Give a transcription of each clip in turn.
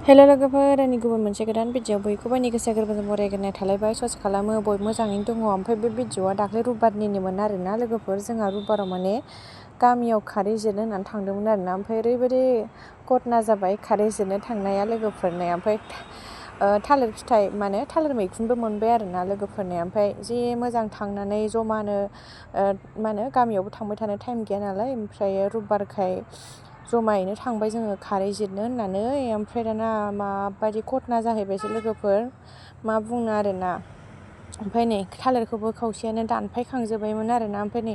हेल' लोगोफोर, आंनि गुबुन मोनसे गोदान भिडिअ बयखौबो आंनि गोसो गोरबोजों बरायग्रोनाय थालायबाय। सस खालामो बयबो मोजाङैनो दङ। ओमफ्राय बे भिडिअआ दाख्लै रुबिबारनिमोन आरोना लोगोफोर। जोंहा रुबिबाराव माने गामियाव खारै जिरनो होननानै थांदोंमोन आरोना। ओमफ्राय ओरैबायदि घटना जाबाय खारै जिरनो थांनाया लोगोफोरनो। ओमफ्राय थालिर फिथाइ माने थालिर मैखुनबो मोनबाय आरोना लोगोफोरनो। ओमफ्राय जि मोजां थांनानै जमानो गामियावबो थांबाय थानो टाइम गैया नालाय। ओमफ्राय रुबिबारखाय जमायैनो थांबाय जोङो खारै जिरनो होननानै। ओमफ्राय दाना माबायदि घटना जाहैबायसो लोगोफोर, मा बुंनो आरोना। ओमफ्राय नै थालिरखौबो खावसेयानो दानफायखांजोब्बायमोन आरोना। ओमफ्राय नै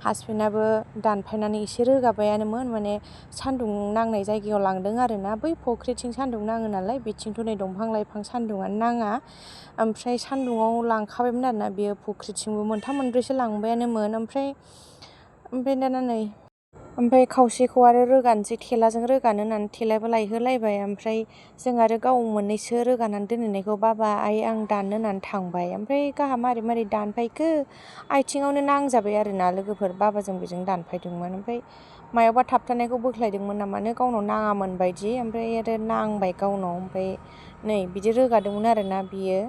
हासबेन्डआबो दानफायनानै एसे रोगाबायानोमोन, माने सान्दुं नांनाय जायगायाव लांदों आरोना। बै फुख्रिथिं सान्दुं नाङो नालाय, बिथिंथ' नै दंफां लाइफां सान्दुङानो नाङा। ओमफ्राय सान्दुङाव लांखाबायमोन आरोना बेयो फुख्रिथिंबो मोनथाम मोनब्रैसो लांबायानोमोन। ओमफ्राय दाना नै खावसेखौ आरो रोगानोसै, थेलाजों रोगानो होननानै थेलाबो लायहोलायबाय। ओमफ्राय जों आरो गाव मोननैसो रोगानानै दोनहैनायखौ बाबा आं दाननो होननानै थांबाय। ओमफ्राय गाहा मारै दानफायखो, आथिङावनो नांजाबाय आरोना लोगोफोर। बाबाजों बेजों दानफायदोंमोन। ओमफ्राय मायावबा थाबथानायखौ बोख्लायदोंमोन नामानो, गावनाव नाङामोन बायदि। ओमफ्राय आरो नांबाय गावनाव। ओमफ्राय नै बिदि रोगादोंमोन आरोना बियो।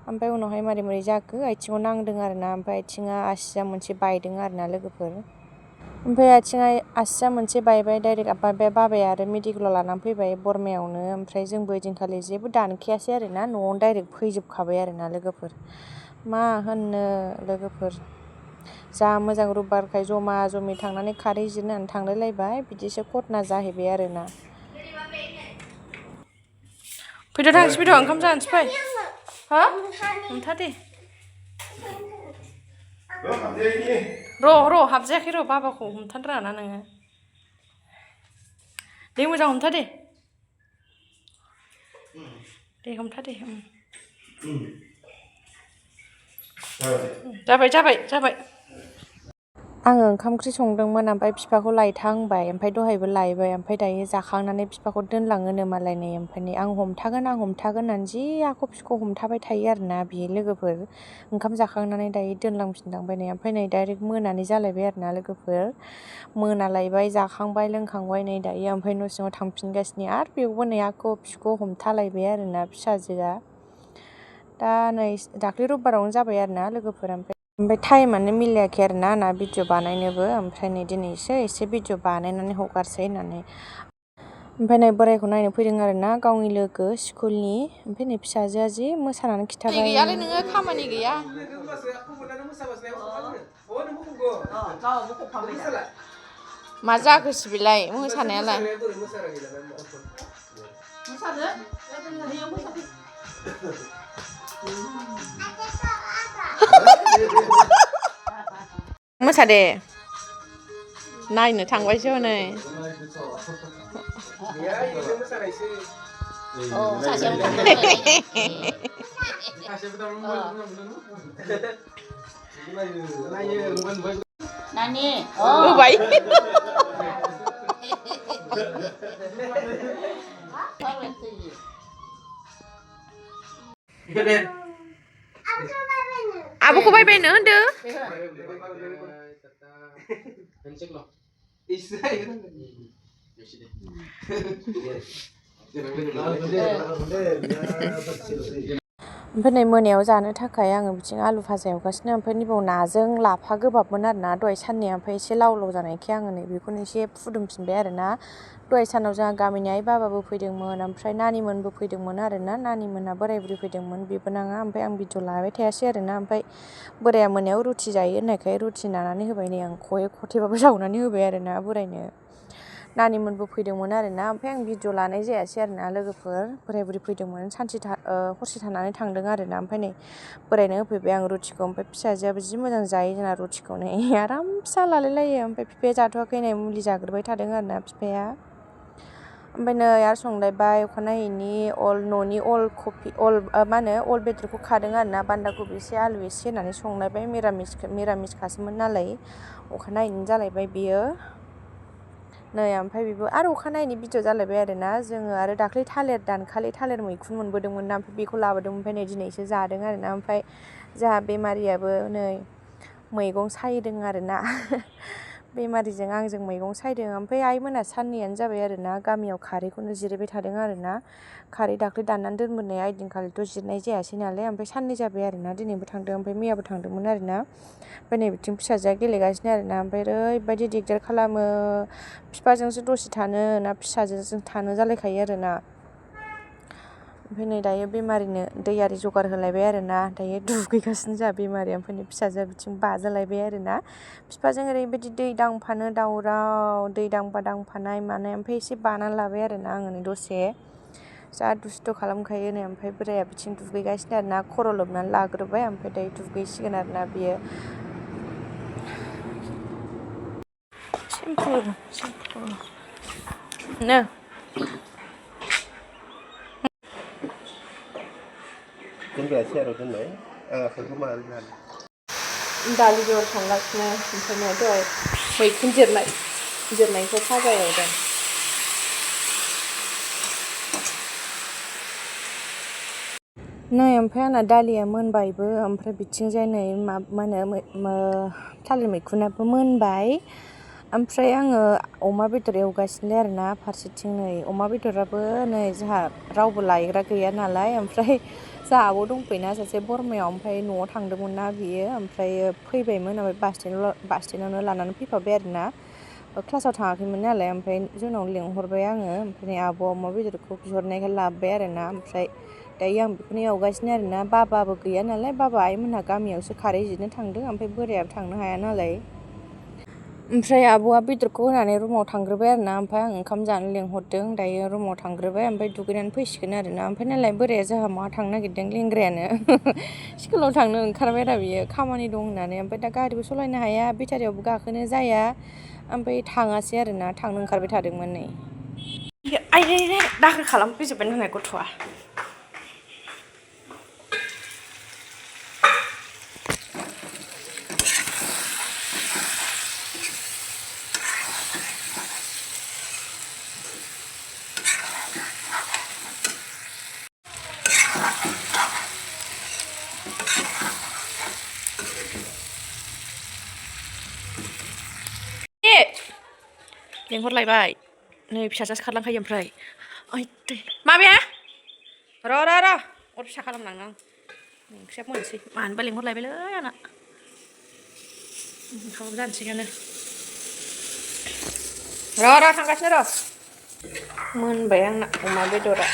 ओमफ्राय उनावहाय मारै जाखो, आथिङाव नांदों आरोना। ओमफ्राय आथिङा आसिया मोनसे बायदों आरोना लोगोफोर। ओमफ्राय आसिया मोनसे बायबाय, डाइरेक्ट बाबाया आरो मेडिकेलाव लानानै फैबाय बरमायावनो। ओमफ्राय जोंबो ओइदिनखालि जेबो दानखायासै आरोना, न'आवनो डाइरेक्ट फैजोबखाबाय आरोना लोगोफोर। मा होननो लोगोफोर, जा मोजां रुबिबारखाय जमा जमि थांनानै खारै जिरनो होननानै थांलायलायबाय, बिदिसो घटना जाहैबाय आरोना। फैद' थांसै, फैद' ओंखाम जानोसै फै। हो हमथा दे। र' हाबजायाखै, र' बाबाखौ हमथानो रोङा ना नोङो। दे मोजां हमथा दे। दे हमथा दे। जाबाय। आङो ओंखाम ओंख्रि संदोंमोन, ओमफ्राय बिफाखौ लायथांबाय। ओमफ्राय दहायबो लायबाय। ओमफ्राय दायो जाखांनानै बिफाखौ दोनलाङोनो मालाय नै। ओमफ्राय नै आं हमथागोन होननानै जि आख' फिख' हमथाबाय थायो आरोना बियो लोगोफोर। ओंखाम जाखांनानै दायो दोनलांफिनलांबाय नै। ओमफ्राय नै डाइरेक्ट मोनानि जालायबाय आरोना लोगोफोर। मोनालायबाय, जाखांबाय लोंखांबाय नै दायो। ओमफ्राय न' सिङाव थांफिनगासिनो, आरो बेयावबो नै आख' फिख' हमथालायबाय आरोना फिसाजोआ। दा नै दाख्लै रुबिबारावनो जाबाय आरोना लोगोफोर। ओमफ्राय टाइमानो मिलायाखै आरोना आंना भिडिअ बानायनोबो। ओमफ्राय नै दिनैसो एसे भिडिअ बानायनानै हगारसै होननानै। ओमफ्राय नै बोरायखौ नायनो फैदों आरोना, गावनि लोगो स्कुलनि। ओमफ्राय नै फिसाजोआ जि मोसानानै खिन्थाबाय। गैयालै नोङो, खामानि गैया। मा जाखोसै बेलाय मोसानायालाय? मोसादे, नायनो थांबायसो हनै। नानि होबाय। आब'खौ बायबायनो होनदो। ओमफ्राय नै मोनायाव जानो थाखाय आङो बिथिं आलु भाजा एवगासिनो। ओमफ्राय नैबाव नाजों लाफा गोबाबमोन आरोना दहाय साननिया। ओमफ्राय एसे लाव जानायखाय आङो नै बेखौनो एसे फुदुंफिनबाय आरोना। दहाय सानाव जोंहा गामिनि आइ बाबाबो फैदोंमोन, ओमफ्राय नानिमोनबो फैदोंमोन आरोना। नानिमोनहा बोराय बुरै फैदोंमोन, बेबो नाङा। ओमफ्राय आं भिडिअ लाबाय थायासै आरोना। ओमफ्राय बोराया मोनायाव रुटि जायो होननायखाय रुटि नानानै होबाय नै आं। खथेबाबो जावनानै होबाय आरोना बोरायनो। नानिमोनबो फैदोंमोन आरोना। ओमफ्राय आं भिडिअ लानाय जायासै आरोना लोगोफोर। बोराय बुरै फैदोंमोन, हरसे थानानै थांदों आरोना। ओमफ्राय नै बोरायनो होफैबाय आं रुटिखौ। ओमफ्राय फिसाजोआबो जि मोजां जायो जोंना रुटिखौ नै आराम फिसा लालायलायो। ओमफ्राय बिफाया जाथ'वाखै नै, मुलि जाग्रोबाय थादों आरोना बिफाया। ओमफ्राय नै आरो संलायबाय अखानायैनि न'नि अल बेदरखौ खादों आरोना। बान्दा कबि एसे आलु एसे होनानै संलायबाय। मिरामिसखासोमोन नालाय, अखानायैनो जालायबाय बियो नै। ओमफ्राय बेबो आरो अखानायैनि भिडिअ जालायबाय आरोना। जोङो आरो दाख्लै थालिर मैखुन मोनबोदोंमोन ना, ओमफ्राय बेखौ लाबोदोंमोन। ओमफ्राय नै दिनैसो जादों आरोना। ओमफ्राय जोंहा बेमारियाबो नै मैगं सायदों आरोना। बेमारिजों आंजों मैगं सायदों। ओमफ्राय आइमोना साननैयानो जाबाय आरो ना गामियाव खारैखौनो जिरायबाय थादों आरो ना। खारै दाख्लै दाननानै दोनबोनाया ओइदिनखालिथ' जिरनाय जायासै नालाय। ओमफ्राय साननै जाबाय आरो ना, दिनैबो थांदों ओमफ्राय मैयाबो थांदोंमोन आरो ना। ओमफ्राय नै बिथिं फिसाजोआ गेलेगासिनो आरो ना। ओमफ्राय ओरैबायदि दिगदार खालामो, बिफाजोंसो दसे थानो ना फिसाजोंसो थानो जालायखायो आरो ना। ओमफ्राय नै दायो बेमारिनो दै आरि जगार होलायबाय आरो ना। दायो दुगैगासिनो जोंहा बेमारिया। ओमफ्राय नै फिसाजोआ बिथिं बाजालायबाय आरो ना। बिफाजों ओरैबायदि दै दांफानो दावराव, दै दांबा दांफानाय मानाय। ओमफ्राय एसे बानानै लाबाय आरो ना आङो नै दसे। जा दुस्थ' खालामखायो नै। ओमफ्राय बोराया बिथिं दुगैगासिनो आरो ना, खर' लोबनानै लाग्रोबाय। ओमफ्राय दायो दुगैसिगोन आरो ना बियो। नो दोनबाय सेराव दोनबाय आं आखाइखौ मारै लानो। दालि जहल संगासिनो। ओमफ्राय नै दहाय मैखुन जिरनायखौ फाजा एवदों। नै ओमफ्राय आंना दालिया मोनबायबो। ओमफ्राय बिथिंजाय नै मा होनो थालिर मैखुनाबो मोनबाय। ओमफ्राय आङो अमा बेदर एवगासिनो आरो ना फारसेथिं नै। अमा बेदराबो नै जोंहा रावबो लायग्रा गैया नालाय। ओमफ्राय जोंहा आब' दंफैयोना सासे बरमायाव। ओमफ्राय न'आव थांदोंमोन ना बियो। ओमफ्राय फैबायमोन, ओमफ्राय बासटेनावनो लानानै फैफाबाय आरो ना। क्लासाव थाङाखैमोन नालाय। ओमफ्राय जोंनाव लेंहरबाय आङो। ओमफ्राय आब'आ अमा बेदरखौ बिहरनायखाय लाबोबाय आरो ना। ओमफ्राय दायो आं बेखौनो एवगासिनो आरो ना। बाबाबो गैया नालाय, बाबा आइमोनहा गामियावसो खारै जिरनो थांदों। ओमफ्राय बोरायाबो थांनो हाया नालाय। ओमफ्राय आब'आ बेदरखौ होनानै रुमाव थांग्रोबाय आरो ना। ओमफ्राय आं ओंखाम जानो लेंहरदों, दायो रुमाव थांग्रोबाय। ओमफ्राय दुगैनानै फैसिगोन आरो ना। ओमफ्राय नालाय बोराया जोंहा माहा थांनो नागिरदों लेंग्रायानो स्कुलाव थांनो ओंखारबाय आरो बियो, खामानि दं होननानै। ओमफ्राय दा गारिबो सालायनो हाया, बेटारियावबो गाखोनो जाया। ओमफ्राय थाङासै आरो ना, थांनो ओंखारबाय थादोंमोन नै। आयै दाखोर खालामफैजोब्बाय नालाय गथ'आ। लेंहरलायबाय नै फिसाजोआसो खारलांखायो। ओमफ्राय ओइ दै माबाया र' अर फिसा खालामलांनो आं। ओंख्रिया मोनसै मानोबा लेंहरलायबायलै आंना। ओंखाम जानोसैयानो र' थांगासिनो र'। मोनबाय आंना अमा बेदरा।